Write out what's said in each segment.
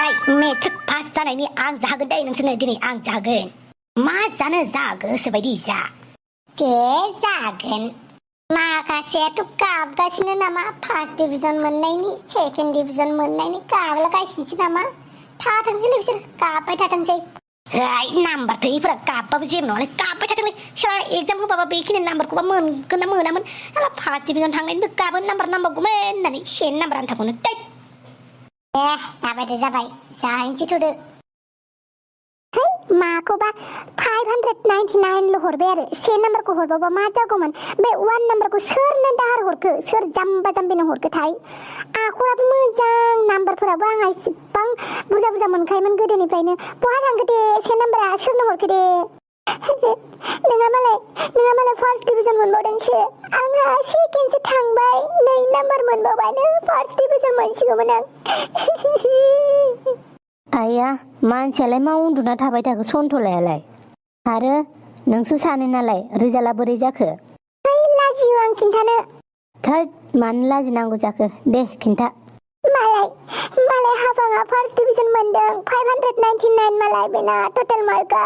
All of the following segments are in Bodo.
मेट्रिक पास जानायनि आं जागोन दे नोंसोरनो दिनै आं जागोन मा जानो जा गोसोबायदि जा दे जागोन माखासेयाथ' गाबगासिनो नामा फार्स्ट डिभिजन मोननायनि सेकेन्ड डिभिजन मोननायनि गाबलागासिनोसै नामा थाथोंसैलै बिसोर गाबबाय थाथोंसै नाम्बार थोयैफोरा गाबबाबो जेबो नङालै गाबबाय थाथोंलै साला एग्जाम होबाबा बेखिनि नाम्बारखौबा मोनगोन ना मोनामोन साला फार्स्ट डिभिजन थांनायनिबो गाबोन नाम्बार नांबावगौमोन होननानै सेन नाम्बार आन्थाखौनो दै जाबाय दे जाबाय जाहैनोसै थ'दो माखौबा 599 हरबाय आरो से नाम्बारखौ हरबाबा मा जागौमोन बे 1 नाम्बारखौ सोरनो दाहार हरखो सोर जाम्बा जाम्बिनो हरखोथाय आखराबो मोजां नाम्बारफोराबो आंहा इसिबां बुरजा बुरजा मोनखायोमोन गोदोनिफ्रायनो बहा थांखो दे से नाम्बारा सोरनो हरखो दे नोंहा मालाय फार्स्ट डिभिजन मोनबावदोंसो आंहा सेकेन्डसो थांबाय 2 नाम्बार मोनबावबानो फार्स्ट डिभिजन मोनसिगौमोन आं आया मानसियालाय मा उन्दुना थाबाय थाखो सन्थलायालाय आरो नोंसोर सानै नालाय रिजाल्टआ बोरै जाखो लाजियो आं खिन्थानो थोद मानो लाजिनांगौ जाखो दे खिन्था मालाय हाफाङा फार्स्ट डिभिजन मोनदों 599 मालाय बेना टटेल मार्कआ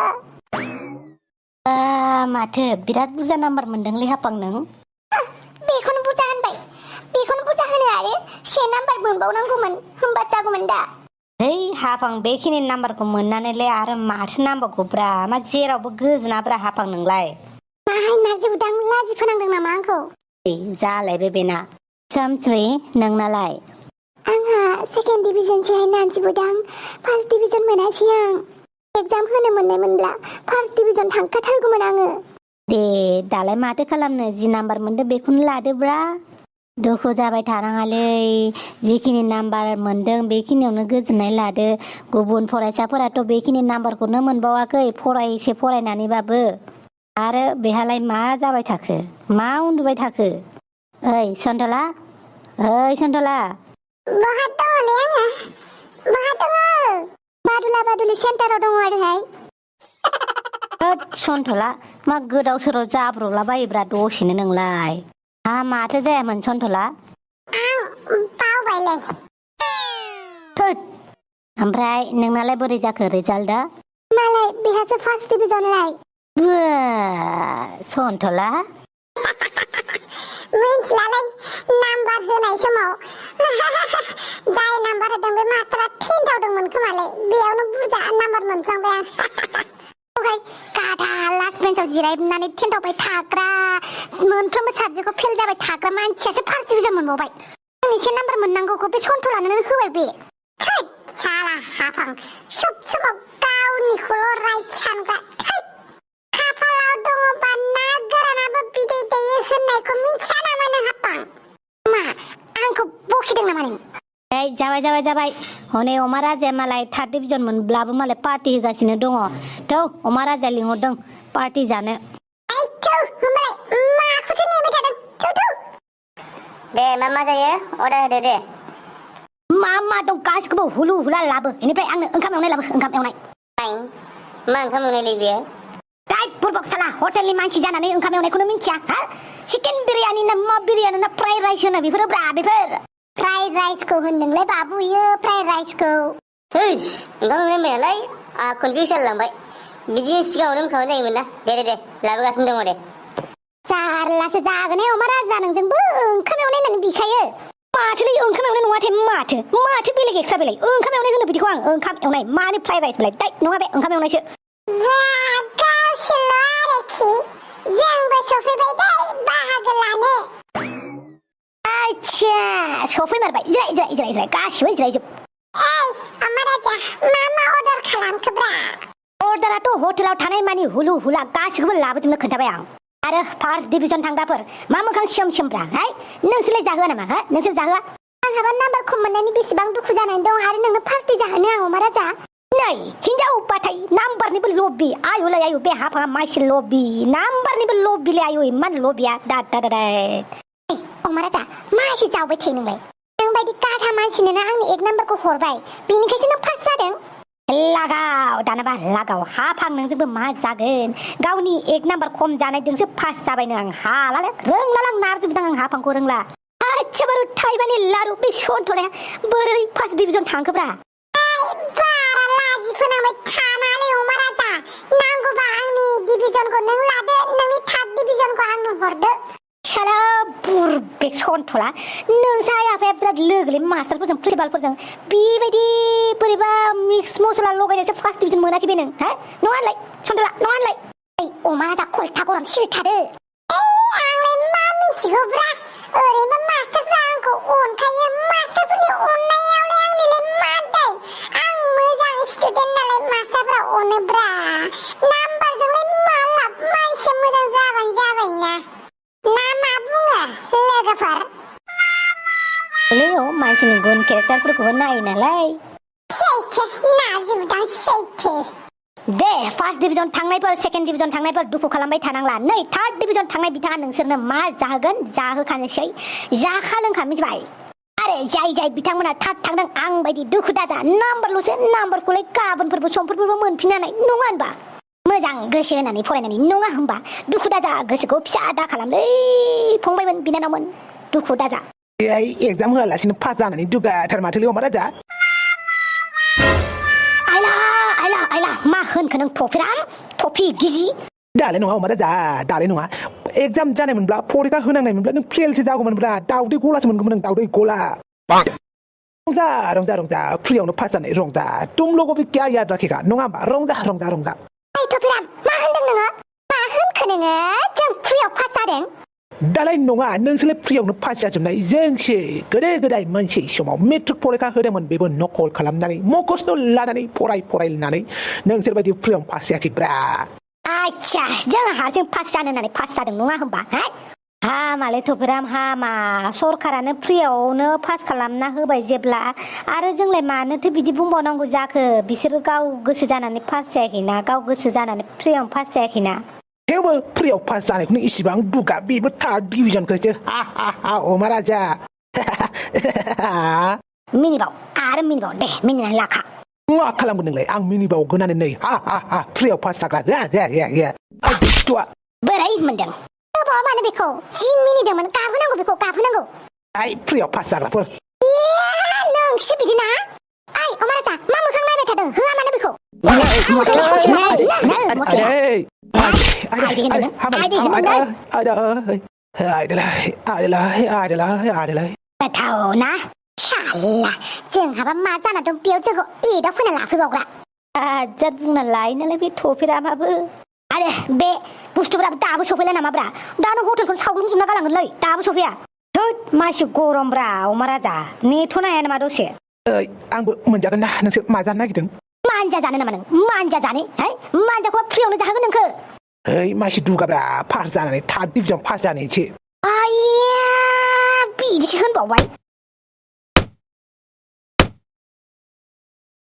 माथो बिराद बुरजा नाम्बार मोनदोंलै हाफां नों बेखौनो बुरजा होनबाय बेखौनो बुरजा होनो आरो से नाम्बार मोनबावनांगौमोन होमबा जागौमोन दा है हाफां बेखिनि नाम्बारखौ मोननानैलाय आरो माथो नांबावगौब्रा मा जेरावबो गोजोनाब्रा हाफां नोंलाय माहाय नाजिबदां लाजि फोनांदों नामा आंखौ जालायबाय बेना सामस्रि नोंनालाय आंहा सेकेन्ड डिभिजनसोहाय नाजिबदां फार्स्ट डिभिजन मोनासै आं एग्जाम होनो मोननायमोनब्ला फार्स्ट डिभिजन थांखाथारगौमोन आङो दे दालाय माथो खालामनो जि नाम्बार मोनदों बेखौनो लादोब्रा दुखु जाबाय थानाङालै जिखिनि नाम्बार मोनदों बेखिनियावनो गोजोननाय लादो गुबुन फरायसाफोराथ' बेखिनि नाम्बारखौनो मोनबावाखै फरायसे फरायनानैबाबो आरो बेहालाय मा जाबाय थाखो मा उन्दुबाय थाखो ओइ सन्थला बहा दङलै आङो बहा दङ बादुला सेन्टाराव दङ आरोहाय सन्थला मा गोदाव सोराव जाब्रबलाबायोब्रा दसेनो नोंलाय माथो जायामोन सन्थला आं बावबायलै थोद ओमफ्राय नोंनालाय बोरै जाखो रिजाल्टआ मालाय बेहासो फार्स्ट डिभिजनलाय सन्थला मिन्थिलालै नाम्बार होनाय समाव जाय नाम्बार होदों बे मास्टारा थिनथावदोंमोन खोमालै बेयावनो बुरजा नाम्बार मोनफ्लांबाय आं गाधा लास्ट बेन्चआव जिरायनानै थिनथावबाय थाग्रा मोनफ्रोमबो साबजेक्टआव फेल जाबाय थाग्रा मानसियासो फार्स्ट डिभिजन मोनबावबाय आं एसे नाम्बार मोननांगौखौ बे सन्थलानो होबाय बे साला हाफां सब समाव गावनिखौल' राइट सानग्रा खाफालाव दङबा ना गोरानाबो बिदै दैयो होननायखौ मिन्थिया नामा नों हाफां मा आंखौ बखिदों नामा नों जाबाय हनै अमा राजाया मालाय थार्ड डिभिजन मोनब्लाबो मालाय पार्टि होगासिनो दङ थौ अमा राजाया लिंहरदों पार्टि जानो माखौथो नेबाय थादों दे मा जायो अर्डार होदो दे मा दं गासिखौबो हुलु हुला लाबो बेनिफ्राय आंनो ओंखाम एवनाय लाबो ओंखाम एवनाय मा ओंखाम एवनायलै बेयो बुरबक साला हटेलनि मानसि जानानै ओंखाम एवनायखौनो मिन्थिया हा चिकेन बिरियानि ना मा बिरियानि ना फ्राइड राइस होनो बेफोर फ्राइड राइसखौ होनदोंलै बाबु इयो फ्राइड राइसखौ ओंखाम एवनायालाय कनफिउस जालांबाय बिदि सिगाङावनो ओंखाम जायोमोन ना दे लाबोगासिनो दङ दे जारलासो जागोनहाय अमा राजा नोंजोंबो ओंखाम एवनाय होननानै बिखायो माथोलै ओंखाम एवनाय नङाथाय माथो बेलेग एक्सट्रा बेलेग ओंखाम एवनाय होनो बिदिखौ आं ओंखाम एवनाय मानो फ्राइड राइस बेलाय दाय नङा बे ओंखाम एवनायसो गावसोरल' आरोखि जोंबो सफैबाय दै बाहागो लानो आच्छा सफैमारबाय जिराय गासिबो जिरायजोब अमा राजा मा अर्डार खालामखोब्रा अर्डाराथ' हटेलाव थानाय मानि हुलु हुला गासिखौबो लाबोजोबनो खोन्थाबाय आं आरो फार्स्ट डिभिजन थांग्राफोर मा मोखां सोमब्रा नोंसोरलाय जाहोआ नामा नोंसोर जाहोआ आंहाबा नाम्बार खम मोननायनि बेसेबां दुखु जानानै दं आरो नोंनो पार्टि जाहोनो आं अमा राजा नै हिनजावबाथाय नाम्बारनिबो लबि आयुलाय आयु बे हाफाङा मानसि लबि नाम्बारनिबो लबिलै आयु इमान लबिया दा अमा राजा मा एसे जावबाय थायो नोंलाय नों बायदि गाधा मानसिनोनो आंनि 1 नाम्बारखौ हरबाय बेनिखायसो नों पास जादों लागाव दानाबा लागाव हाफां नोंजोंबो मा जागोन गावनि 1 नाम्बार खम जानायजोंसो पास जाबायनो आं हालाले रोंलालां नारजोबदां आं हाफांखौ रोंला आच्छा बारु थाइबानि लारु बे सन्थलाया बोरै फार्स्ट डिभिजन थांखोब्रा फोनांबाय थानालै अमा राजा नांगौबा आंनि डिभिजनखौ नों लादो नोंनि थार्ड डिभिजनखौ आंनो हरदो साला बुरबेक सन्थला नोंसा आइ आफाया बिराद लोगोलै मास्टारफोरजों प्रिन्सिपालफोरजों बेबायदि बोरैबा मिक्स मस्ला लगायनायसो फार्स्ट डिभिजन मोनाखै बे नों हा नङा होनलाय सन्थला नङा होनलाय ओइ अमा राजा खल्था गरम सिरिथादो आंलाय मा मिथिगौब्रा ओरैनो मास्टारफ्रा आंखौ अनखायो मास्टारफोरनि अननायावलाय आंनिलाय मा दाय आं मोजां स्टुडेन्ट नालाय मास्टारफ्रा अनोब्रा नाम्बारजोंलाय मा लाब मानसि मोजां जाबानो जाबायना ना मा बुङो लोगोफोर लेयो मानसिनि गुन केरेक्टारफोरखौबो नायो नालाय सैथो नाजिबदां सैथो दे फार्स्ट डिभिजन थांनायफोर सेकेन्ड डिभिजन थांनायफोर दुखु खालामबाय थानांला नै थार्ड डिभिजन थांनाय बिथाङा नोंसोरनो मा जाहोगोन जाहोखानोसै जाखा लोंखा मिथिबाय आरे जाय जाय बिथांमोना थार्ड थांदों आं बायदि दुखु दाजा नाम्बारल'सो नाम्बारखौलाय गाबोनफोरबो समफोरबो मोनफिननानै नङा होनबा मोजां गोसो होनानै फरायनानै नङा होनबा दुखु दाजा गोसोखौ फिसा दा खालामलै फंबायमोन बिनानावमोन दुखु दाजा एग्जाम होआलासिनो पास जानानै दुगाथार माथोलै अमा राजा आइला मा होनखो नों थफिराम थफि गिजि दालाय नङा अमा राजा दालाय नङा एग्जाम जानायमोनब्ला फरिखा होनांनायमोनब्ला नों फेलसो जागौमोनब्रा दाउदै गलासो मोनगौमोन नों दाउदै गला रंजा रंजा रंजा फ्रियावनो पास जानाय रंजा तुम लोगों को क्या याद रखेगा नङा होमबा रंजा रंजा रंजा ओइ थफिराम मा होनदों नोङो मा होनखो नोङो जों फ्रियाव पास जादों दालाय नङा नोंसोरलाय फ्रियावनो पास जाजोबनाय जोंसो गोदो गोदाय मोनसे समाव मेट्रिक फरिखा होदोंमोन बेबो नकल खालामनानै मखस्थ' लानानै फरायनानै नोंसोरबायदि फ्रियावनो पास जायाखैब्रा आच्छा जों हारसिं पास जानो होननानै पास जादों नङा होमबा हामालै थफिराम हामा सरखारानो फ्रियावनो पास खालामना होबाय जेब्ला आरो जोंलाय मानोथो बिदि बुंबावनांगौ जाखो बिसोरो गाव गोसो जानानै पास जायाखैना गाव गोसो जानानै फ्रियावनो पास जायाखैना थेवबो फ्रियाव पास जानायखौनो इसिबां दुगा बेबो थार्ड डिभिजनखौसो हा हा हा अमा राजा मिनिबाव आरो मिनिबाव दे मिनिनानै लाखा मा खालामगोन नोंलाय आं मिनिबावगोनानो नै हा हा हा फ्रियाव पास जाग्रा बोरै मोनदों गोबाव मानो बेखौ जि मिनिदोंमोन गाबहोनांगौ बेखौ गाबहोनांगौ आइ फ्रियाव पास जाग्राफोर नोंसो बिदिना ओइ अमा राजा मा मोखां नायबाय थादों होआ मानो बेखौ गोथावना साला जोंहाबा मा जाना दं बेयाव जोंखौ एदाव फैना लाफैबावग्रा आजाद बुंना लायो नालाय बे थफिरामाबो आरे बे बुस्थुफोराबो दाबो सफैला नामाब्रा दानो हटेलखौ सावग्लुंजोबना गालांगोनलै दाबो सफैया थोद मासि गरमब्रा अमा राजा नेथ' नाया नामा दसे आंबो मोनजागोन ना नोंसोर मा जानो नागिरदों मानजा जानो नामा नों मानजा जानो मानजाखौ फ्रियावनो जाहोगोन नोंखो ओइ मासि दुगाब्रा पास जानानै थार्ड डिभिजन पास जानायसो आइया बिदिसो होनबावबाय